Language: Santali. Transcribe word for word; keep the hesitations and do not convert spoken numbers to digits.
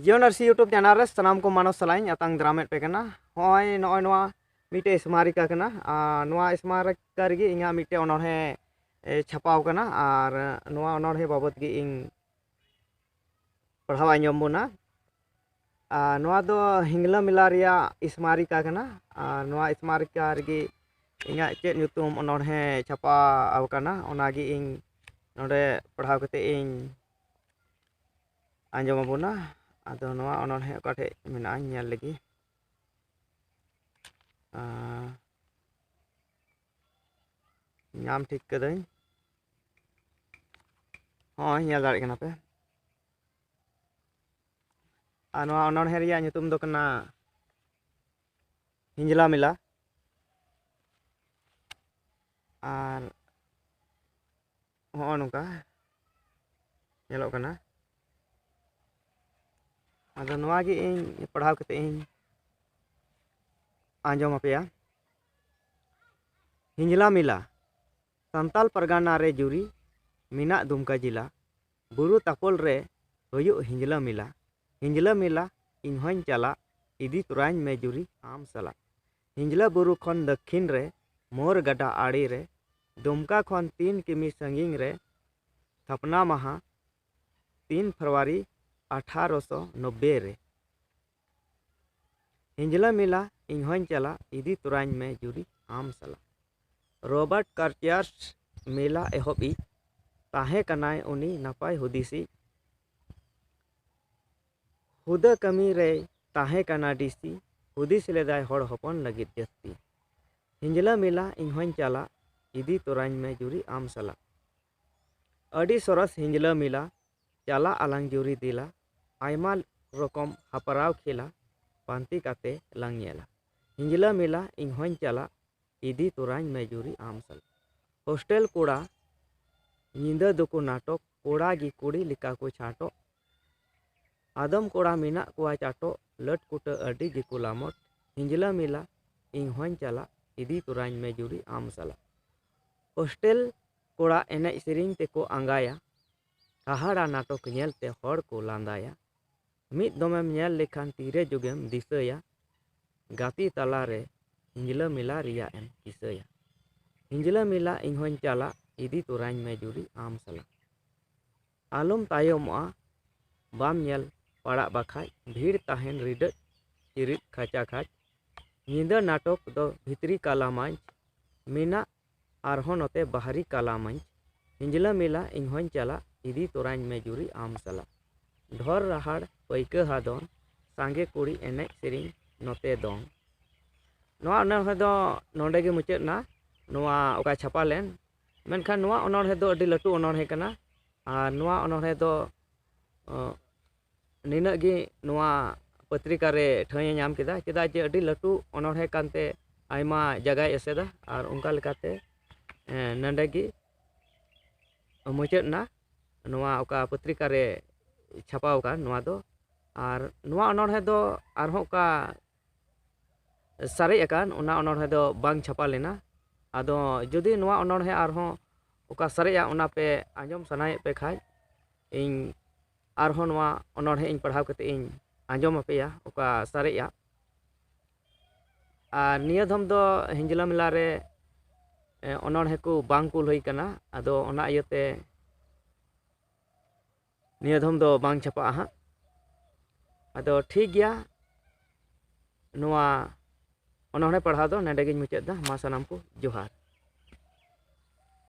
ᱡᱤᱭᱚᱱ ᱟᱹᱨᱥᱤ YouTube ᱪᱮᱱᱮᱞ ᱨᱮ ᱥᱟᱱᱟᱢ ᱠᱚ ᱢᱟᱱᱚᱥ ᱥᱟᱞᱟᱜ ᱤᱧ ᱟᱛᱟᱝ ᱫᱟᱨᱟᱢᱮᱫ ᱯᱮ ᱠᱟᱱᱟ᱾ ᱦᱚᱸᱜᱼᱚᱭ, ᱱᱚᱜᱼᱚᱭ ᱱᱚᱣᱟ ᱢᱤᱫᱴᱮᱡ ᱥᱢᱟᱨᱤᱠᱟ ᱠᱟᱱᱟ᱾ ᱟᱨ ᱱᱚᱣᱟ ᱥᱢᱟᱨᱤᱠᱟ ᱨᱮᱜᱮ ᱤᱧᱟᱹᱜ ᱢᱤᱫᱴᱮᱡ ᱚᱱᱚᱬᱦᱮ, ᱮ, ᱪᱷᱟᱯᱟᱣ ᱠᱟᱱᱟ᱾ ᱟᱨ ᱱᱚᱣᱟ ᱚᱱᱚᱬᱦᱮ ᱵᱟᱵᱚᱫ ᱜᱮ ᱤᱧ ᱯᱟᱲᱦᱟᱣ ᱟᱸᱡᱚᱢ ᱵᱚᱱᱟ᱾ ᱟᱨ ᱱᱚᱣᱟ ᱫᱚ ᱦᱤᱸᱡᱽᱞᱟᱹ ᱢᱮᱞᱟ ᱨᱮᱭᱟᱜ ᱥᱢᱟᱨᱤᱠᱟ ᱠᱟᱱᱟ᱾ ᱟᱨ ᱱᱚᱣᱟ ᱥᱢᱟᱨᱤᱠᱟ ᱨᱮᱜᱮ ᱤᱧᱟᱹᱜ ᱪᱮᱫ ᱧᱩᱛᱩᱢ ᱚᱱᱚᱬᱦᱮ ᱪᱷᱟᱯᱟ ᱟᱠᱟᱱᱟ, ᱚᱱᱟᱜᱮ ᱤᱧ ᱱᱚᱰᱮ ᱯᱟᱲᱦᱟᱣ ᱠᱟᱛᱮ ᱤᱧ ᱟᱸᱡᱚᱢ ᱟᱵᱚᱱᱟ᱾ ᱟᱫᱚ ᱱᱚᱣᱟ ᱚᱱᱚᱬᱦᱮ ᱚᱠᱟ ᱴᱷᱮᱡ ᱢᱮᱱᱟᱜᱼᱟ, ᱧᱮᱞ ᱞᱟᱹᱜᱤᱫ᱾ ᱟᱸ, ᱧᱟᱢ ᱴᱷᱤᱠ ᱠᱟᱹᱫᱟᱹᱧ᱾ ᱦᱚᱸᱜᱼᱚᱭ, ᱧᱮᱞ ᱫᱟᱲᱮᱭᱟᱜ ᱠᱟᱱᱟ ᱯᱮ᱾ ᱟᱨ ᱱᱚᱣᱟ ᱚᱱᱚᱬᱦᱮ ᱨᱮᱭᱟᱜ ᱧᱩᱛᱩᱢ ᱫᱚ ᱠᱟᱱᱟ ᱦᱤᱸᱡᱽᱞᱟ ᱢᱮᱞᱟ᱾ ᱟᱨ ᱦᱚᱸᱜᱼᱚ ᱱᱚᱝᱠᱟ ᱧᱮᱞᱚᱜ ᱠᱟᱱᱟ᱾ ᱟᱫᱚ ᱱᱚᱣᱟ ᱜᱮ ᱤᱧ ᱯᱟᱲᱦᱟᱣ ᱠᱟᱛᱮ ᱤᱧ ᱟᱸᱡᱚᱢ ᱟᱯᱮᱭᱟ᱾ ᱦᱤᱸᱡᱽᱞᱟ ᱢᱮᱞᱟ᱾ ᱥᱟᱱᱛᱟᱞ ᱯᱟᱨᱜᱟᱱᱟ ᱨᱮ ᱡᱩᱨᱤ ᱢᱮᱱᱟᱜ ᱫᱩᱢᱠᱟ ᱡᱮᱞᱟ᱾ ᱵᱩᱨᱩ ᱛᱟᱯᱚᱞ ᱨᱮ ᱦᱩᱭᱩᱜ ᱦᱤᱸᱡᱽᱞᱟᱹ ᱢᱮᱞᱟ᱾ ᱦᱤᱸᱡᱽᱞᱟᱹ ᱢᱮᱞᱟ ᱤᱧ ᱦᱚᱸᱧ ᱪᱟᱞᱟᱜ, ᱤᱫᱤ ᱛᱚᱨᱟᱧ ᱢᱮ ᱡᱩᱨᱤ ᱟᱢ ᱥᱟᱞᱟᱜ᱾ ᱦᱤᱸᱡᱽᱞᱟᱹ ᱵᱩᱨᱩ ᱠᱷᱚᱱ ᱫᱟᱹᱠᱷᱤᱱ ᱨᱮ ᱢᱳᱨ ᱜᱟᱰᱟ ᱟᱲᱮ ᱨᱮ, ᱫᱩᱢᱠᱟ ᱠᱷᱚᱱ ᱛᱤᱱ ᱠᱤᱢᱤ ᱥᱟᱺᱜᱤᱧ ᱨᱮ, ᱛᱷᱟᱯᱱᱟ ᱢᱟᱦᱟ ᱛᱤᱱ ᱯᱷᱮᱵᱽᱨᱩᱣᱟᱨᱤ ᱟᱴᱷᱟᱨᱚᱥᱚ ᱱᱚᱵᱵᱳᱭ ᱨᱮ᱾ ᱦᱤᱸᱡᱽᱞᱟᱹ ᱢᱮᱞᱟ ᱤᱧ ᱦᱚᱸᱧ ᱪᱟᱞᱟᱜ, ᱤᱫᱤ ᱛᱚᱨᱟᱧ ᱢᱮ ᱡᱩᱨᱤ ᱟᱢ ᱥᱟᱞᱟᱜ᱾ ᱨᱚᱵᱟᱨᱴ ᱠᱟᱨᱪᱤᱭᱟᱨᱥ ᱢᱮᱞᱟ ᱮᱦᱚᱵᱤᱡ ᱛᱟᱦᱮᱸ ᱠᱟᱱᱟᱭ ᱩᱱᱤ ᱱᱟᱯᱟᱭ ᱦᱩᱫᱤᱥᱤᱡ᱾ ᱦᱩᱫᱟᱹ ᱠᱟᱹᱢᱤ ᱨᱮᱭ ᱛᱟᱦᱮᱸ ᱠᱟᱱᱟ ᱰᱤᱥᱤ, ᱦᱩᱫᱤᱥ ᱞᱮᱫᱟᱭ ᱦᱚᱲ ᱦᱚᱯᱚᱱ ᱞᱟᱹᱜᱤᱫ ᱡᱟᱹᱥᱛᱤ᱾ ᱦᱤᱸᱡᱽᱞᱟᱹ ᱢᱮᱞᱟ ᱤᱧ ᱦᱚᱸᱧ ᱪᱟᱞᱟᱜ, ᱤᱫᱤ ᱛᱚᱨᱟᱧ ᱢᱮ ᱡᱩᱨᱤ ᱟᱢ ᱥᱟᱞᱟᱜ᱾ ᱟᱹᱰᱤ ᱥᱚᱨᱚᱥ ᱦᱤᱸᱡᱽᱞᱟᱹ ᱢᱮᱞᱟ, ᱪᱟᱞᱟᱜ ᱟᱞᱟᱝ ᱡᱩᱨᱤ ᱫᱮᱞᱟ, ᱟᱭᱢᱟ ᱨᱚᱠᱚᱢ ᱦᱟᱯᱨᱟᱣ ᱠᱷᱮᱞᱟ, ᱯᱟᱱᱛᱮ ᱠᱟᱛᱮ ᱞᱟᱝ ᱧᱮᱞᱟ᱾ ᱦᱤᱸᱡᱽᱞᱟᱹ ᱢᱮᱞᱟ ᱤᱧ ᱦᱚᱸᱧ ᱪᱟᱞᱟᱜ, ᱤᱫᱤ ᱛᱚᱨᱟᱧ ᱢᱮ ᱡᱩᱨᱤ ᱟᱢ ᱥᱟᱞᱟᱜ᱾ ᱦᱳᱥᱴᱮᱞ ᱠᱚᱲᱟ, ᱧᱤᱫᱟᱹ ᱫᱚᱠᱚ ᱱᱟᱴᱚᱠ, ᱠᱚᱲᱟ ᱜᱮ ᱠᱩᱲᱤ ᱞᱮᱠᱟ ᱠᱚ ᱪᱷᱟᱴᱚᱜ᱾ ᱟᱫᱚᱢ ᱠᱚᱲᱟ ᱢᱮᱱᱟᱜ ᱠᱚᱣᱟ ᱪᱟᱴᱚᱜ, ᱞᱟᱹᱴ ᱠᱩᱴᱟᱹ ᱟᱹᱰᱤ ᱜᱮᱠᱚ ᱞᱟᱢᱚᱴ᱾ ᱦᱤᱸᱡᱽᱞᱟᱹ ᱢᱮᱞᱟ ᱤᱧ ᱦᱚᱸᱧ ᱪᱟᱞᱟᱜ, ᱤᱫᱤ ᱛᱚᱨᱟᱧ ᱢᱮ ᱡᱩᱨᱤ ᱟᱢ ᱥᱟᱞᱟᱜ᱾ ᱦᱳᱥᱴᱮᱞ ᱠᱚᱲᱟ ᱮᱱᱮᱡ ᱥᱮᱨᱮᱧ ᱛᱮᱠᱚ ᱟᱸᱜᱟᱭᱟ, ᱦᱟᱦᱟᱲᱟ ᱱᱟᱴᱚᱠ ᱧᱮᱞᱛᱮ ᱦᱚᱲ ᱠᱚ ᱞᱟᱸᱫᱟᱭᱟ᱾ ᱢᱤᱫ ᱫᱚᱢᱮᱢ ᱧᱮᱞ ᱞᱮᱠᱷᱟᱱ ᱛᱤᱨᱮ ᱡᱩᱜᱮᱢ ᱫᱤᱥᱟᱹᱭᱟ, ᱜᱟᱛᱮ ᱛᱟᱞᱟᱨᱮ ᱦᱤᱧᱡᱽᱞᱟᱹ ᱢᱮᱞᱟ ᱨᱮᱭᱟᱜ ᱮᱢ ᱠᱤᱥᱟᱹᱭᱟ᱾ ᱦᱤᱧᱡᱽᱞᱟᱹ ᱢᱮᱞᱟ ᱤᱧ ᱦᱚᱧ ᱪᱟᱞᱟᱜ, ᱤᱫᱤ ᱛᱚᱨᱟᱧ ᱢᱮ ᱡᱩᱨᱤ ᱟᱢ ᱥᱟᱞᱟᱜ᱾ ᱟᱞᱚᱢ ᱛᱟᱭᱚᱢᱚᱜᱼᱟ, ᱵᱟᱢ ᱧᱮᱞ ᱯᱟᱲᱟᱜ ᱵᱟᱠᱷᱟᱡ, ᱵᱷᱤᱲ ᱛᱟᱦᱮᱱ ᱨᱤᱰᱟᱹᱜ ᱪᱤᱨᱤᱫ ᱠᱷᱟᱪᱟ ᱠᱷᱟᱪ᱾ ᱧᱤᱫᱟᱹ ᱱᱟᱴᱚᱠ ᱫᱚ ᱵᱷᱤᱛᱨᱤ ᱠᱟᱞᱟ ᱢᱟᱧᱪ ᱢᱮᱱᱟᱜ, ᱟᱨᱦᱚᱸ ᱱᱚᱛᱮ ᱵᱟᱦᱨᱤ ᱠᱟᱞᱟ ᱢᱟᱧᱪ᱾ ᱦᱤᱧᱡᱽᱞᱟᱹ ᱢᱮᱞᱟ ᱤᱧ ᱦᱚᱧ ᱪᱟᱞᱟᱜ, ᱤᱫᱤ ᱛᱚᱨᱟᱧ ᱢᱮ ᱡᱩᱨᱤ ᱟᱢ ᱥᱟᱞᱟᱜ᱾ ᱰᱷᱚᱨ ᱨᱟᱦᱟᱲ ᱯᱟᱹᱭᱠᱟᱹ ᱦᱟᱫᱚᱱ, ᱥᱟᱸᱜᱮ ᱠᱩᱲᱤ ᱮᱱᱮᱡ ᱥᱮᱨᱮᱧ ᱱᱚᱛᱮ ᱫᱚᱝ᱾ ᱱᱚᱣᱟ ᱚᱱᱚᱬᱦᱮ ᱫᱚ ᱱᱚᱰᱮ ᱜᱮ ᱢᱩᱪᱟᱹᱫ ᱮᱱᱟ, ᱱᱚᱣᱟ ᱚᱠᱟ ᱪᱷᱟᱯᱟ ᱞᱮᱱ᱾ ᱢᱮᱱᱠᱷᱟᱱ ᱱᱚᱣᱟ ᱚᱱᱚᱬᱦᱮ ᱫᱚ ᱟᱹᱰᱤ ᱞᱟᱹᱴᱩ ᱚᱱᱚᱬᱦᱮ ᱠᱟᱱᱟ, ᱟᱨ ᱱᱚᱣᱟ ᱚᱱᱚᱬᱦᱮ ᱫᱚ, ᱚ, ᱱᱤᱱᱟᱹᱜ ᱜᱮ ᱱᱚᱣᱟ ᱯᱚᱛᱨᱤᱠᱟ ᱨᱮ ᱴᱷᱟᱹᱣ ᱮ ᱧᱟᱢ ᱠᱮᱫᱟ, ᱪᱮᱫᱟᱜ ᱡᱮ ᱟᱹᱰᱤ ᱞᱟᱹᱴᱩ ᱚᱱᱚᱬᱦᱮ ᱠᱟᱱᱛᱮ ᱟᱭᱢᱟ ᱡᱟᱭᱜᱟᱭ ᱮᱥᱮᱫᱟ, ᱟᱨ ᱚᱱᱠᱟ ᱞᱮᱠᱟᱛᱮ, ᱮ, ᱱᱚᱰᱮ ᱜᱮ ᱢᱩᱪᱟᱹᱫ ᱮᱱᱟ ᱱᱚᱣᱟ ᱚᱠᱟ ᱯᱚᱛᱨᱤᱠᱟ ᱨᱮ ᱪᱷᱟᱯᱟᱣ ᱟᱠᱟᱱ ᱱᱚᱣᱟ ᱫᱚ᱾ ᱟᱨ ᱱᱚᱣᱟ ᱚᱱᱚᱬᱦᱮ ᱫᱚ ᱟᱨᱦᱚᱸ ᱚᱠᱟ ᱥᱟᱨᱮᱡ ᱟᱠᱟᱱ, ᱚᱱᱟ ᱚᱱᱚᱬᱦᱮ ᱫᱚ ᱵᱟᱝ ᱪᱷᱟᱯᱟ ᱞᱮᱱᱟ᱾ ᱟᱫᱚ ᱡᱩᱫᱤ ᱱᱚᱣᱟ ᱚᱱᱚᱬᱦᱮ ᱟᱨᱦᱚᱸ ᱚᱠᱟ ᱥᱟᱨᱮᱡᱼᱟ, ᱚᱱᱟ ᱯᱮ ᱟᱸᱡᱚᱢ ᱥᱟᱱᱟᱭᱮᱫ ᱯᱮ ᱠᱷᱟᱡ, ᱤᱧ ᱟᱨᱦᱚᱸ ᱱᱚᱣᱟ ᱚᱱᱚᱬᱦᱮ ᱤᱧ ᱯᱟᱲᱦᱟᱣ ᱠᱟᱛᱮ ᱤᱧ ᱟᱸᱡᱚᱢ ᱟᱯᱮᱭᱟ, ᱚᱠᱟ ᱥᱟᱨᱮᱡᱼᱟ᱾ ᱟᱨ ᱱᱤᱭᱟᱹ ᱫᱷᱚᱢ ᱫᱚ ᱦᱤᱧᱡᱽᱞᱟᱹ ᱢᱮᱞᱟ ᱨᱮ, ᱮ, ᱚᱱᱚᱬᱦᱮ ᱠᱚ ᱵᱟᱝ ᱠᱩᱞ ᱦᱩᱭ ᱠᱟᱱᱟ, ᱟᱫᱚ ᱚᱱᱟ ᱤᱭᱟᱹᱛᱮ ᱱᱤᱭᱟᱹ ᱫᱷᱚᱢ ᱫᱚ ᱵᱟᱝ ᱪᱷᱟᱯᱟᱜᱼᱟ ᱦᱟᱸᱜ᱾ ᱟᱫᱚ ᱴᱷᱤᱠ ᱜᱮᱭᱟ, ᱱᱚᱣᱟ ᱚᱱᱚᱬᱦᱮ ᱯᱟᱲᱦᱟᱣ ᱫᱚ ᱱᱚᱰᱮ ᱜᱤᱧ ᱢᱩᱪᱟᱹᱫ ᱮᱫᱟ᱾ ᱢᱟ ᱥᱟᱱᱟᱢ ᱠᱚ ᱡᱚᱦᱟᱨ᱾